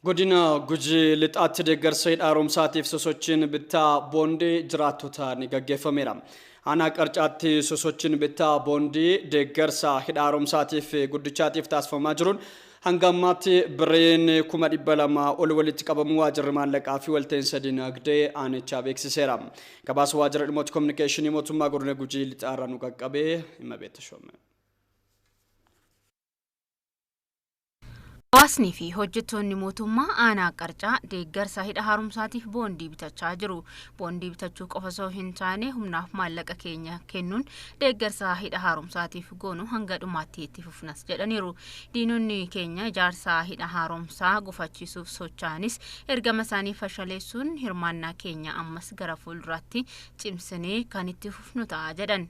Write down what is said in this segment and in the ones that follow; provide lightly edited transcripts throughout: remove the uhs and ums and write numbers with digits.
Godina Gujii Lixaatti deeggarsa hidha haaromsaatiif sosochiin bittaa boondii jiraattotaan gaggeeffameera. Aanaa Qarcaatti sosochiin bittaa boondii deeggarsa hidha haaromsaatiif guddichaatiif taasifamaa jiruun hanga ammaatti birriin 200,000 ol walitti qabamuu waajjirri maallaqaa fi walta'iinsa dinagdee aanichaa beeksiseera. Gabaasa waajjira dhimmoota kominikeeshinii mootummaa godina Gujii Lixaarraa nu qaqqabee hima beektashoome. Hawaasnii fi hojjettoonni mootummaa aanaa Qarcaa deeggarsa hidha haaromsaatiif boondii bitachaa jiru. Boondii bitachuu qofa osoo hin taane humnaaf maallaqa keenya kennuun deeggarsa hidha haaromsaatiif goonu hanga dhumaatti itti fufnas jedhaniiru. Diinonni keenya ijaarsa hidha haaromsaa gufachiisuuf socho'anis ergama isaanii fashaleessuun hirmaannaa keenya ammas gara fuulduraatti cimsinee kan itti fufnu ta'a jedhan.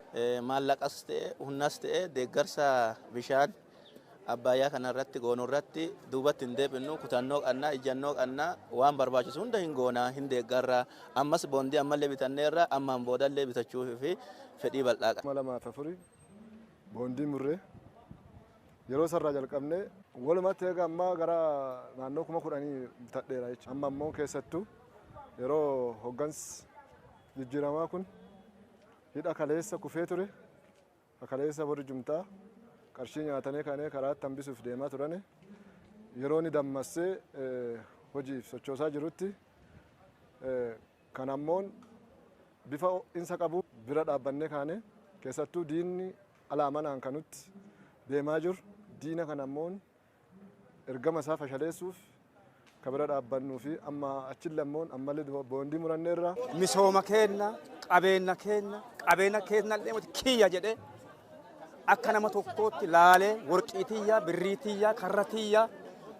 Maallaqas ta'e humnas ta'e deeggarsa bishaan Abbaayyaa kanarratti goonuu irratti duubatti hin deebinu, kutannoo qabna, ijjannoo qabna, waan barbaachisu hunda hin goona, hin deeggarra. Ammas boondii ammallee bitanneerra, ammaan boodallee bitachuu fi fedhii bal'aa qabna. 2004 boondii murree yeroo sarraa jalqabnee walumatti eega ammaa gara naannoo 10,000 bitadheera jechuudha. Amma ammoo keessattuu yeroo hoggansi jijjiiramaa kun hidha kaleessa kufee ture, kaleessa warri jumtaa qarshii nyaatanii kaanee karaatti hambisuuf deemaa turani yeroo inni dammassee hojiif sochoosaa jirutti kan ammoon bifa ho'insa qabu bira dhaabbannee kaane keessattuu diinni alaa manaan kan nutti deemaa jiru diina kan ammoon ergama isaa fashaleessuuf ka bira dhaabbannuu fi amma achillee ammoon ammallee boondii muranneerra. Misooma keenna, qabeenya keenna, qabeenya keenna illee kiyya jedhee akka nama tokkootti laalee worqii tiyya, birrii tiyya, karra tiyya,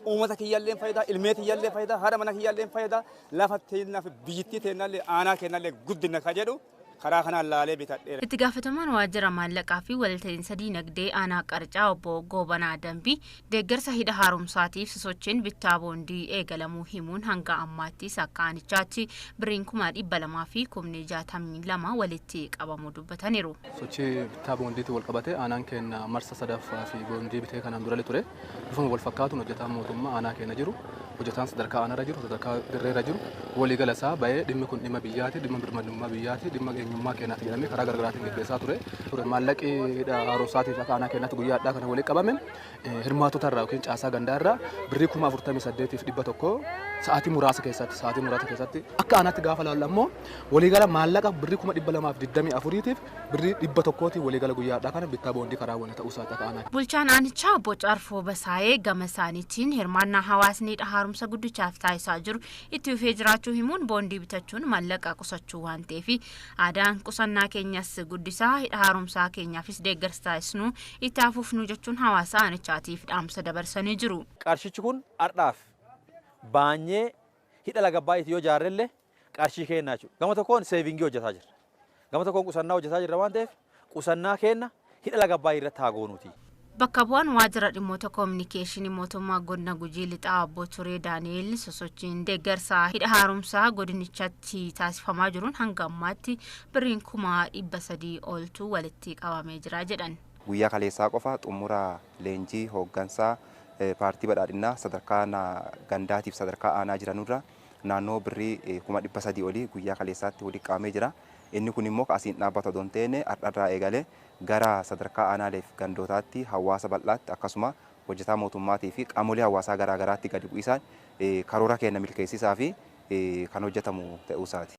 uummata kiyyallee faayidaa, ilmee tiyyallee faayidaa, haadha mana kiyyallee faayidaa, lafa teennaa fi biyyittii teennallee aanaa keennallee guddina ka jedhu karaa kanaan laalee bitadheera. Itti gaafatamaan waajjira maallaqaa fi walta'iinsa diinagdee aanaa Qarcaa obbo Goobanaa Dambii deeggarsa hidha haaromsaatiif sosochiin bittaa boondii eegalamuu himuun hanga ammaattis akka aanichaatti birriin 262,062 walitti qabamuu dubbataniiru. Sochii bittaa boondiitiin wal qabate aanaan keenya marsa sadaffaa fi boondii bitee kanaan dura ture. Bifuma wal fakkaatuun hojjetaan mootummaa aanaa keenya jiru, hojjetaan sadarkaa aanaarra jiru, sadarkaa dirreerra jiru waliigala isaa bahee dhimmi kun dhimma biyyaati, dhimma birmadummaa biyyaati, dhimma eenyummaa keenyaati jedhamee karaa garaagaraatiin geggeessaa ture. Maallaqi hidha haaromsaatiif akka aanaa keenyaatti guyyaa addaa kana walitti qabame hirmaatota irraa yookiin caasaa gandaa irraa birrii 48,100 sa'aatii muraasa keessatti akka aanaatti gaafa laallu ammoo waliigala maallaqa birrii 224,000 birrii 100 waliigala guyyaa addaa kana bittaa boondii karaa waliin ta'uu isaati akka aanaatti. Bulchaan aanichaa obbo Carfoo Basaayee gama isaaniitiin hirmaannaa hawaasni hidha haaromsa guddichaaf taasisaa jiru itti fufee jiraachuu himuun boondii bitachuun maallaqa qusachuu waan ta'eef aadaan qusannaa keenyas guddisaa hidha haaromsaa keenyaafis deeggarsa taasisnu itti hafuufnu jechuun hawaasa aanichaatiif dhaamsa dabarsanii jiru. Qarshichi kun har'aaf baanyee hidha laga baay'eetti yoo ijaarrellee qarshii kennaa jechuudha. Gama tokkoon seevingii hojjetaa jirra. Gama tokkoon qusannaa hojjetaa jirra waan ta'eef qusannaa kenna hidha laga baay'ee irratti haa goonuuti. Bakka bu'aan waajjira dhimmoota kominikeeshinii mootummaa godina Gujii Lixaa obbo Turee Daani'el sosochiin deeggarsa hidha haaromsaa godinichatti taasifamaa jiruun hanga ammaatti birriin 300,000 oltu walitti qabamee jira jedhan. Guyyaa kaleessaa qofa xumura leenjii hooggansaa paartii badhaadhinaa sadarkaa gandaatiif sadarkaa aanaa jiranurra naannoo birrii 300,000 olii guyyaa kaleessaatti walitti qabamee jira. Inni kun immoo asiin dhaabbata osoo hin taane har'arraa eegalee gara sadarkaa aanaaleef gandootaatti hawaasa bal'aatti akkasuma hojjetaa mootummaatii fi qaamolee hawaasaa garaa garaatti gadi bu'isaan karoora keenya milkeessisaa fi kan hojjetamu ta'uu isaati.